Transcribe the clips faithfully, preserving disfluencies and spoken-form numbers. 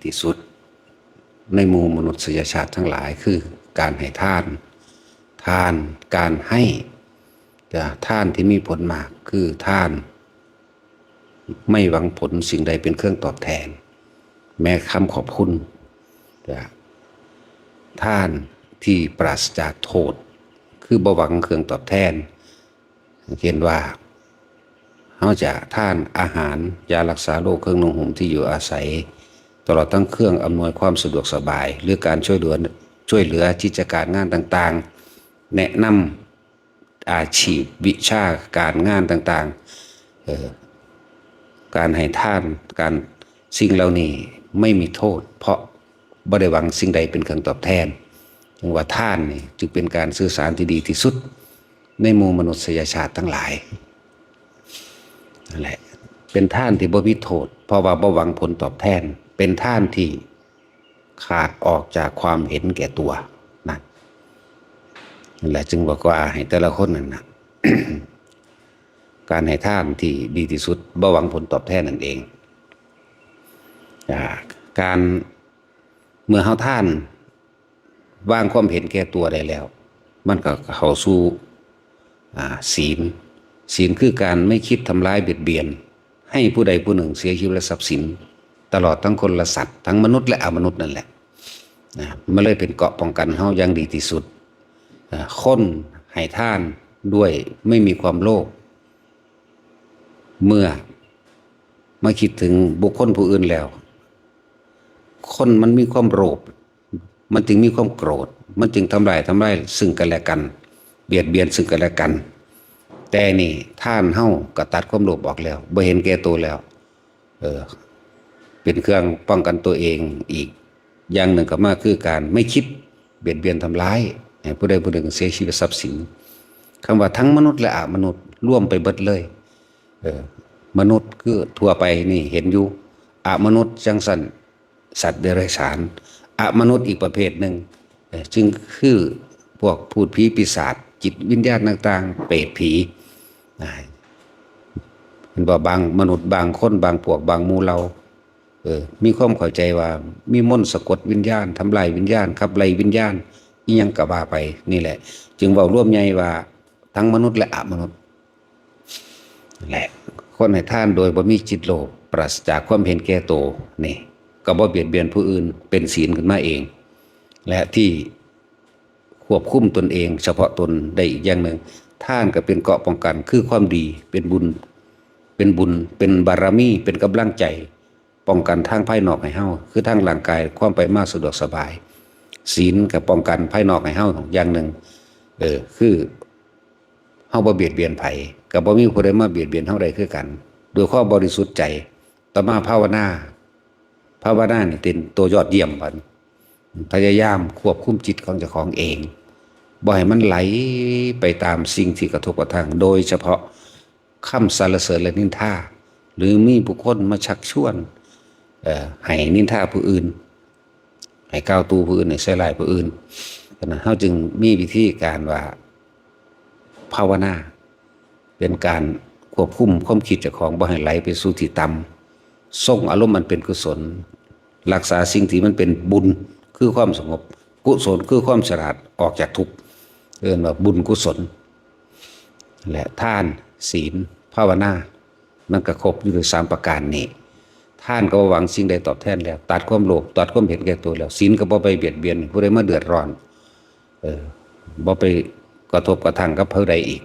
ที่สุดในหมู่มนุษยชาติทั้งหลาย คือการให้ทาน ทาน การให้ แต่ทานที่มีผลมากคือทานไม่หวังผลสิ่งใดเป็นเครื่องตอบแทน แม้คำขอบคุณ แต่ทานที่ปราศจากโทษ คือบ่หวังเครื่องตอบแทน เช่นว่า เฮาจะทานอาหาร ยารักษาโรค เครื่องนุ่งห่ม ที่อยู่อาศัย ตลอดทั้งเครื่องอำนวยความสะดวกสบาย หรือการช่วยเหลือ ช่วยเหลือกิจการงานต่างๆ แนะนำอาชีพ วิชาการงานต่างๆ เอ่อ การให้ทาน การ สิ่งเหล่านี้ไม่มีโทษ เพราะบ่ได้หวังสิ่งใดเป็นเครื่องตอบแทน จึงว่าทานนี่จึงเป็นการสื่อสารที่ดีที่สุดในหมู่มนุษยชาติทั้งหลาย นั่นแหละ เป็นทานที่บ่มีโทษ เพราะว่าบ่หวังผลตอบแทน เป็นทานที่ขาดออกจากความเห็นแก่ตัว นั่น นั่นแหละ จึงบอกว่าให้แต่ละคนนั่นนะ การให้ทานที่ดีที่สุด บ่หวังผลตอบแทนนั่นเอง อ่า การ เมื่อเฮาทาน วางความเห็นแก่ตัวได้แล้ว มันก็เข้าสู่ อ่า ศีล ศีลคือการไม่คิดทำร้ายเบียดเบียน ให้ผู้ใดผู้หนึ่งเสียชีวิตและทรัพย์สิน ตลอดทั้งคนและสัตว์ ทั้งมนุษย์และอมนุษย์นั่นแหละ นะ มันเลยเป็นเกราะป้องกันเฮาอย่างดีที่สุด อ่า คนให้ทานด้วยไม่มีความโลภ เมื่อมาคิดถึงบุคคลผู้อื่นแล้ว คนมันมีความโลภ มันจึงมีความโกรธ มันจึงทำลาย ทำลายซึ่งกันและกัน เบียดเบียนซึ่งกันและกัน แต่นี่ทานเฮาก็ตัดความโลภออกแล้ว บ่เห็นแก่ตัวแล้ว เออ เป็นเครื่องป้องกันตัวเองอีกอย่างหนึ่งก็มาคือการไม่คิดเบียดเบียนทำร้ายให้ผู้ใดผู้หนึ่งเสียชีวิตทรัพย์สิน คำว่าทั้งมนุษย์และอมนุษย์รวมไปเบิดเลย เออ มนุษย์คือทั่วไปนี่เห็นอยู่ อมนุษย์จังซั่น สัตว์เดรัจฉาน อมนุษย์อีกประเภทหนึ่ง เอ่อ จึงคือพวกพูดผีปีศาจ จิตวิญญาณต่างๆ เปรตผี นะ เห็นบ่ บางมนุษย์ บางคน บางพวก บางหมู่เหล่า เออ มีความเข้าใจว่ามีมนต์สะกดวิญญาณ ทำลายวิญญาณ ขับไล่วิญญาณ อิหยังก็ว่าไป นี่แหละ จึงเว้ารวมใหญ่ว่าทั้งมนุษย์และอมนุษย์ และคนให้ทานโดยบ่มีจิตโลภ ปราศจากความเห็นแก่ตัว นี่ ก็บ่เบียดเบียนผู้อื่น เป็นศีลขึ้นมาเอง และที่ควบคุมตนเองเฉพาะตนได้อีกอย่างหนึ่ง ทานก็เป็นเกราะป้องกัน คือความดี เป็นบุญ เป็นบุญ เป็นบารมี เป็นกำลังใจ ป้องกันทางภายนอกให้เฮา คือทางร่างกาย ความไปมาสะดวกสบาย ศีลก็ป้องกันภายนอกให้เฮาอย่างหนึ่ง เออ คือ เฮาบ่เบียดเบียนไผ ก็บ่มีผู้ใดมาเบียดเบียนเฮาได้คือกัน ด้วยความบริสุทธิ์ใจ ต่อมาภาวนา ภาวนานี่เป็นตัวยอดเยี่ยมบัด พยายามควบคุมจิตของเจ้าของเอง บ่ให้มันไหลไปตามสิ่งที่กระทบกระทั่ง โดยเฉพาะคำสรรเสริญและนินทา หรือมีบุคคลมาชักชวน เอ่อ ให้นินทาผู้อื่น ให้กล่าวตู่ผู้อื่น ให้ใส่ร้ายผู้อื่น ฉะนั้นเฮาจึงมีวิธีการว่าภาวนา เป็นการควบคุมความคิดเจ้าของบ่ให้ไหลไปสู่ที่ต่ำ ทรงอารมณ์อันเป็นกุศล รักษาสิ่งที่มันเป็นบุญ คือความสงบ กุศลคือความฉลาด ออกจากทุกข์ เอิ้นว่าบุญกุศล และทาน ศีล ภาวนา มันก็ครบอยู่ในสามประการนี้ ทานก็บ่หวังสิ่งใดตอบแทนแล้ว ตัดความโลภ ตัดความเห็นแก่ตัวแล้ว ศีลก็บ่ไปเบียดเบียนผู้ใดมาเดือดร้อน เออ บ่ไปกระทบกระทั่งกับผู้ใดอีก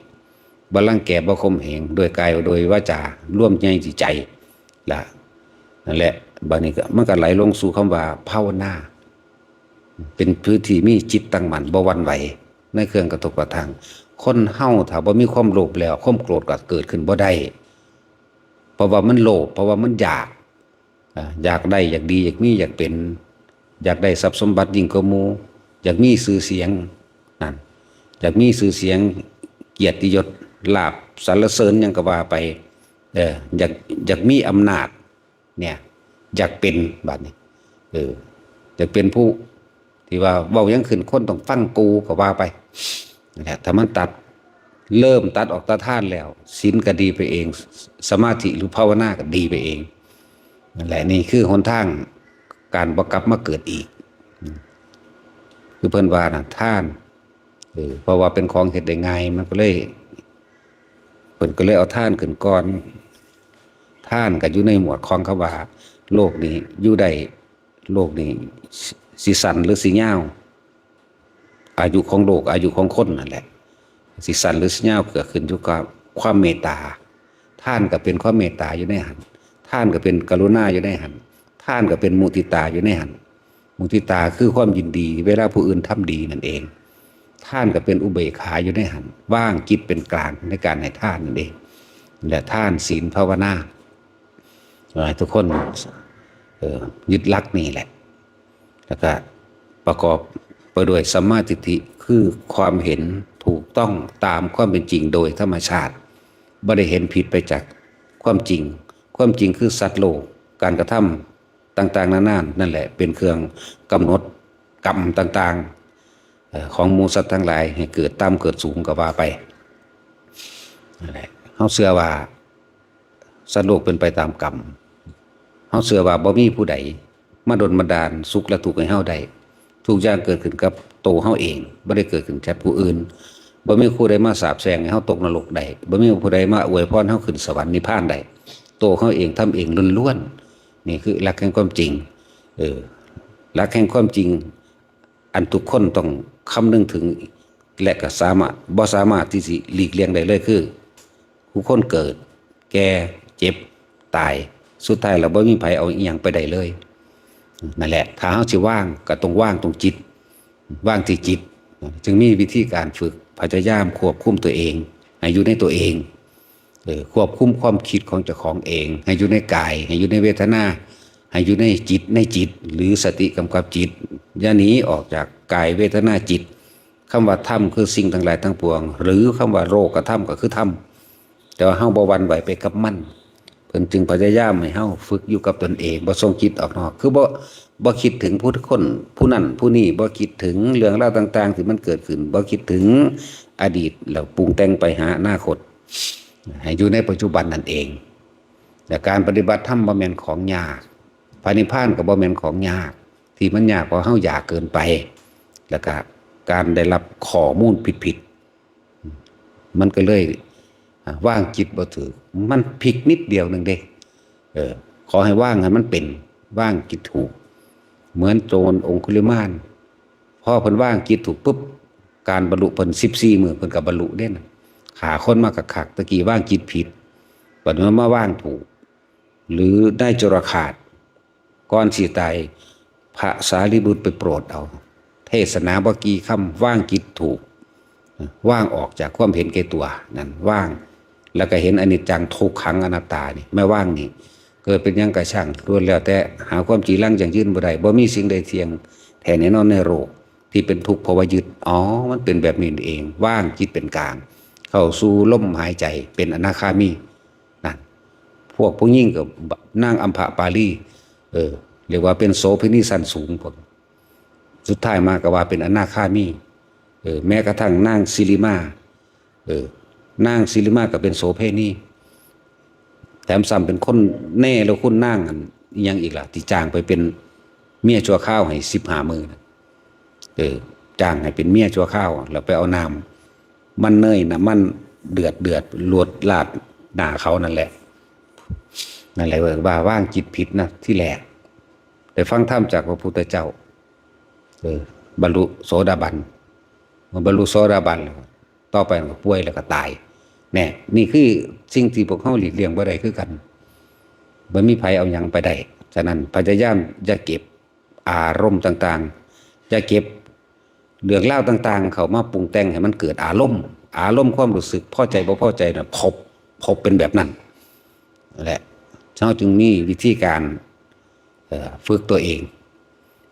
บ่รังแก บ่ข่มเหง โดยกาย โดยวาจา รวมในจิตใจ ละ นั่นแหละ บัดนี้ก็ มันก็ไหลลงสู่คำว่าภาวนา เป็นผู้ที่มีจิตตั้งมั่น บ่หวั่นไหว ในเครื่องกระทบกระทั่ง คนเฮาถ้าบ่มีความโลภแล้ว ความโกรธก็เกิดขึ้นบ่ได้ เพราะว่ามันโลภ เพราะว่ามันอยาก อ่า อยากได้ อยากดี อยากมี อยากเป็น อยากได้ทรัพย์สมบัติยิ่งกว่าหมู่ อยากมีชื่อเสียง นั่น อยากมีชื่อเสียง เกียรติยศ ลาภ สรรเสริญหยังก็ว่าไป เออ อยาก อยากมีอำนาจ เนี่ย อยากเป็น บัดนี้ เออ อยากเป็นผู้ที่ว่าเว้าหยังขึ้น คนต้องฟังกูก็ว่าไป นั่นแหละ ถ้ามันตัด เริ่มตัดออกตาทานแล้ว ศีลก็ดีไปเอง สมาธิหรือภาวนาก็ดีไปเอง นั่นแหละ นี่คือหนทาง การบ่กลับมาเกิดอีก คือเพิ่นว่าน่ะ ทาน เออ เพราะว่าเป็นของเฮ็ดได้ง่าย มันก็เลย เพิ่นก็เลยเอาทานขึ้นก่อน ทานก็อยู่ในหมวดของคำว่า โลกนี้อยู่ได้ โลกนี้สิสั้นหรือสิยาว อายุของโลก อายุของคนนั่นแหละ สิสั้นหรือสิยาวก็ขึ้นอยู่กับความเมตตา ทานก็เป็นความเมตตาอยู่ในหั่น ทานก็เป็นกรุณาอยู่ในหั่น ทานก็เป็นมุทิตาอยู่ในหั่น มุทิตาคือความยินดี เวลาผู้อื่นทำดีนั่นเอง ทานก็เป็นอุเบกขาอยู่ในหั่น วางจิตเป็นกลางในการให้ทานนั่นเอง และทานศีลภาวนา ให้ทุกคน เอ่อ ยึดหลักนี่แหละ แล้วก็ประกอบไปด้วยสัมมาทิฏฐิ คือความเห็นถูกต้องตามความเป็นจริงโดยธรรมชาติ บ่ได้เห็นผิดไปจากความจริง ความจริงคือสัตว์โลก การกระทำต่างๆนานานั่นแหละ เป็นเครื่องกำหนดกรรมต่างๆ เอ่อ ของหมู่สัตว์ทั้งหลาย ให้เกิดต่ำเกิดสูงก็ว่าไป นั่นแหละ เฮาเชื่อว่า สัตว์โลกเป็นไปตามกรรม เฮาเชื่อว่าบ่มีผู้ใดมาดลบันดาลสุขและทุกข์ให้เฮาได้ ทุกอย่างเกิดขึ้นกับโตเฮาเอง บ่ได้เกิดขึ้นจากผู้อื่น บ่มีผู้ใดมาสาปแช่งให้เฮาตกนรกได้ บ่มีผู้ใดมาอวยพรเฮาขึ้นสวรรค์นิพพานได้ โตเฮาเองทำเองล้วนๆ นี่คือหลักแห่งความจริง เออ หลักแห่งความจริง อันทุกคนต้องคำนึงถึง และก็สามารถ บ่สามารถที่สิหลีกเลี่ยงได้เลยคือ ทุกคนเกิด แก่ เจ็บ ตาย สุดท้ายแล้วบ่มีไผเอาอิหยังไปได้เลย นั่นแหละ ถ้าเฮาสิวางก็ต้องวางตรงจิต วางที่จิต จึงมีวิธีการฝึกพยายามควบคุมตัวเอง ให้อยู่ในตัวเอง เออ ควบคุมความคิดของเจ้าของเอง ให้อยู่ในกาย ให้อยู่ในเวทนา ให้อยู่ในจิต ในจิต หรือสติกำกับจิต อย่าหนีออกจากกาย เวทนา จิต คำว่าธรรมคือสิ่งทั้งหลายทั้งปวง หรือคำว่าโลกธรรมก็คือธรรม แต่ว่าเฮาบ่หวั่นไหวไปกับมัน เพิ่นจึงพยายามให้เฮาฝึกอยู่กับตนเอง บ่ส่งจิตออกนอก คือบ่ บ่คิดถึงผู้คน ผู้นั้น ผู้นี้ บ่คิดถึงเรื่องราวต่างๆที่มันเกิดขึ้น บ่คิดถึงอดีต แล้วปรุงแต่งไปหาอนาคต ให้อยู่ในปัจจุบันนั่นเอง และการปฏิบัติธรรมบ่แม่นของยาก พระนิพพานก็บ่แม่นของยาก ที่มันยากเพราะเฮาอยากเกินไป แล้วก็การได้รับข้อมูลผิดๆ มันก็เลย อ่า วางจิตบ่ถืก มันพลิกนิดเดียวหนึ่งเด้ เออ ขอให้วางให้มันเป็น วางจิตถูก เหมือนโจรองคุลิมาน พอเพิ่นวางจิตถูกปุ๊บ การบรรลุเพิ่นสิบสี่มื้อเพิ่นก็บรรลุเด้นะ ฆ่าคนมาคักๆ ตะกี้วางจิตผิด บัดนี้มาวางถูก หรือนายจุลฆาด ก่อนสิตาย พระสารีบุตรไปโปรดเอา เทศนาบ่กี่คำ วางจิตถูก วางออกจากความเห็นแก่ตัว นั่นวาง แล้วก็เห็นอนิจจังทุกขังอนัตตานี่ แม่วางนี่ เกิดเป็นหยังก็ช่าง ล้วนแล้วแต่หาความจีรังยั่งยืนบ่ได้ บ่มีสิ่งใดเที่ยงแท้แน่นอนในโลก ที่เป็นทุกข์เพราะว่ายึด อ๋อ มันเป็นแบบนี้เอง วางจิตเป็นกลาง เข้าสู่ลมหายใจ เป็นอนาคามี นั่น พวกผู้หญิงก็นางอัมพปาลี เออ เรียกว่าเป็นโสเภณีชั้นสูงพวก สุดท้ายมาก็ว่าเป็นอนาคามี เออ แม้กระทั่งนางสิริมา เออ นางสิริมาก็เป็นโสเภณี แถมซ้ำเป็นคนเนรคุณนางอันอิหยังอีกล่ะ ที่จ้างไปเป็นเมียชั่วคราวให้สิบห้ามื้อน่ะ เออ จ้างให้เป็นเมียชั่วคราว แล้วไปเอาน้ำมันเนย น้ำมันเดือดเดือด ลวดลาดหน้าเขานั่นแหละ นั่นแหละว่าวางจิตผิดนะ ที่แรก ได้ฟังธรรมจากพระพุทธเจ้า เออ บรรลุโสดาบัน เมื่อบรรลุโสดาบันแล้ว ต่อไปมันก็ป่วยแล้วก็ตาย แน่ นี่คือสิ่งที่พวกเฮาหลีกเลี่ยงบ่ได้คือกัน บ่มีไผเอาหยังไปได้ ฉะนั้นพยายามอย่าเก็บอารมณ์ต่างๆ อย่าเก็บเรื่องราวต่างๆ เข้ามาปรุงแต่งให้มันเกิดอารมณ์ อารมณ์ความรู้สึกพอใจบ่พอใจน่ะ พบ พบเป็นแบบนั้น นั่นแหละ เฮาจึงมีวิธีการ เอ่อ ฝึกตัวเอง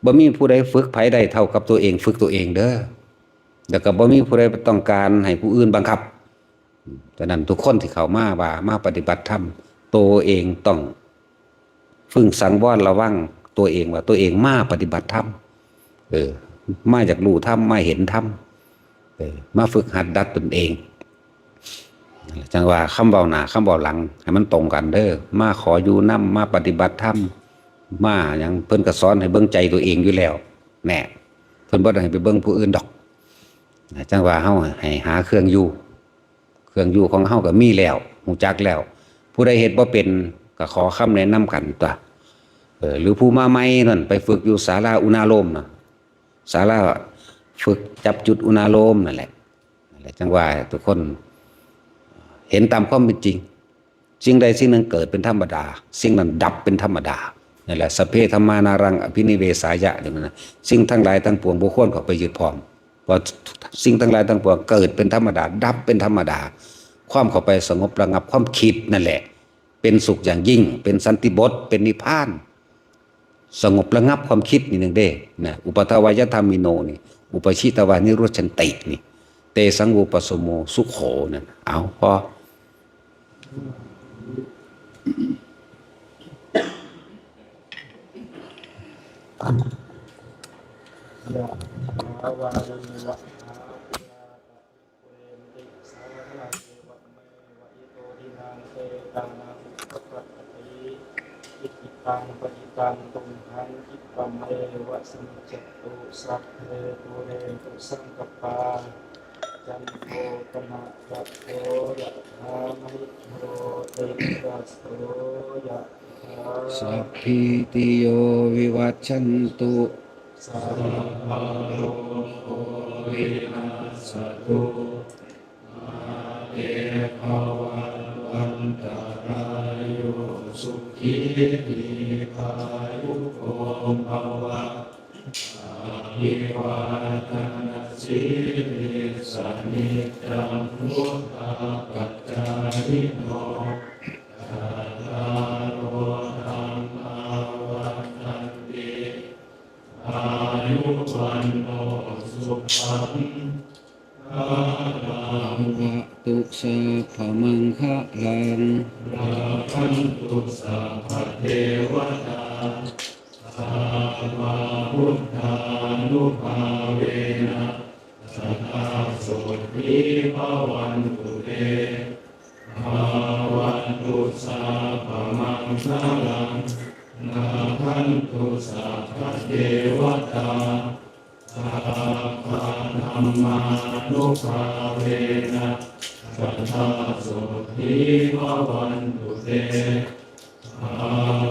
บ่มีผู้ใดฝึกไผได้เท่ากับตัวเอง ฝึกตัวเองเด้อ แล้วก็บ่มีผู้ใดต้องการให้ผู้อื่นบังคับ ฉะนั้นทุกคนที่เข้ามาว่ามาปฏิบัติธรรม ตัวเองต้องฝึกสังวรระวังตัวเองว่าตัวเองมาปฏิบัติธรรม เออ มาอยากรู้ธรรม มาเห็นธรรม เออ มาฝึกหัดดัดตนเอง จั่งว่าคำเว้าหน้าคำเว้าหลังให้มันตรงกันเด้อ มาขออยู่นำ มาปฏิบัติธรรม มาหยัง เพิ่นก็สอนให้เบิ่งใจตัวเองอยู่แล้ว แหน่ เพิ่นบ่ได้ให้ไปเบิ่งผู้อื่นดอก นะ จั่งว่าเฮาให้หาเครื่องอยู่ เครื่องอยู่ของเฮาก็มีแล้ว ฮู้จักแล้ว ผู้ใดเฮ็ดบ่เป็นก็ขอคำแนะนำกันตั๊ว เออ หรือผู้มาใหม่นั่นไปฝึกอยู่ศาลาอุณาโลมนะ ศาลาฝึกจับจุดอุณาโลมนั่นแหละ นั่นแหละ จั่งว่าทุกคนเห็นตามความเป็นจริง สิ่งใดสิ่งหนึ่งเกิดเป็นธรรมดา สิ่งนั้นดับเป็นธรรมดา นั่นแหละ สัพเพธัมมานารังอภินิเวสายะ นี่นะ สิ่งทั้งหลายทั้งปวงบ่ควรเข้าไปยึดพร้อม เพราะสิ่งทั้งหลายทั้งปวงเกิดเป็นธรรมดา ดับเป็นธรรมดา ความเข้าไปสงบระงับความคิดนั่นแหละ เป็นสุขอย่างยิ่ง เป็นสันติบท เป็นนิพพาน สงบระงับความคิดนี่หนึ่งเด้นะ อุปัทวายธรรมิโนนี่ อุปชิตวานิรุชชันตินี่ เตสังวุปสมโมสุโขนั่น เอาพอ ยะถาวาริวะหาปูราปะริปูเรนติสาคารัง เอวะเมวะอิโต ทินังเปตานังอุปกัปปติ อิจิตังปะจิตังตุมหัง คิปะเมวะสมิจจตุ สัพเพปูเรนตุสังกปปา จันโทปนะระโส ยะถามะณิโชติระโส ยะถา สัพพีติโยวิวัชชันตุ สัพพะโรโควินัสสะตุ มาเตภวัตวันตะราโย สุขีทีฆายุโกภะวะ อะภิวาทะนะสีลิสสะ นิจจังวุฑฒาปะจายิโน จัตตาโรธัมมา วัฑฒันติ อายุ วัณโณ สุขัง พะลัง ภะวะตุ สัพพะมังคะลัง รักขันตุ สัพพะเทวะตา สัพพะพุทธานุภาเวนะ สะดาโสตถี ภะวันตุเต ภะวันตุ สัพพะมังคะลัง รักขันตุ สัพพะเทวะตา สัพพะธัมมานุภาเวนะ สะดาโสตถี ภะวันตุเต ภะ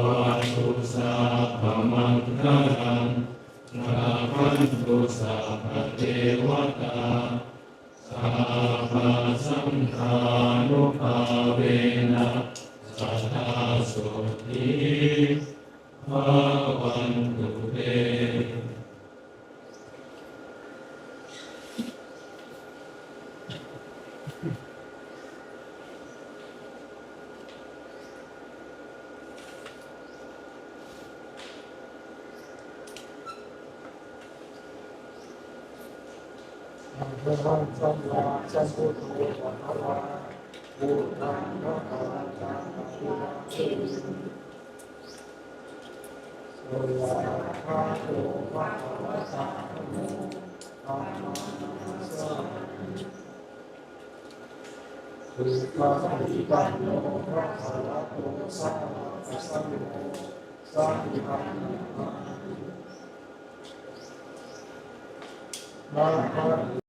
วันตุ สัพพะมังคะลัง รักขันตุ สัพพะเทวะตา สัพพะสังฆานุภาเวนะ สะดาโสตถี ภะวันตุเต อะระหังสัมมาสัมพุทโธ ภะคะวา พุทธังภะคะวันตัง อะภิวาเทมิ สะวากขาโต ภะคะวะตา ธัมโม ธัมมังนะมัสสามิ สุปะปะฏิปันโน ภะคะวะโต สาวะกะสังโฆ สังฆังนะมามิ นะหะ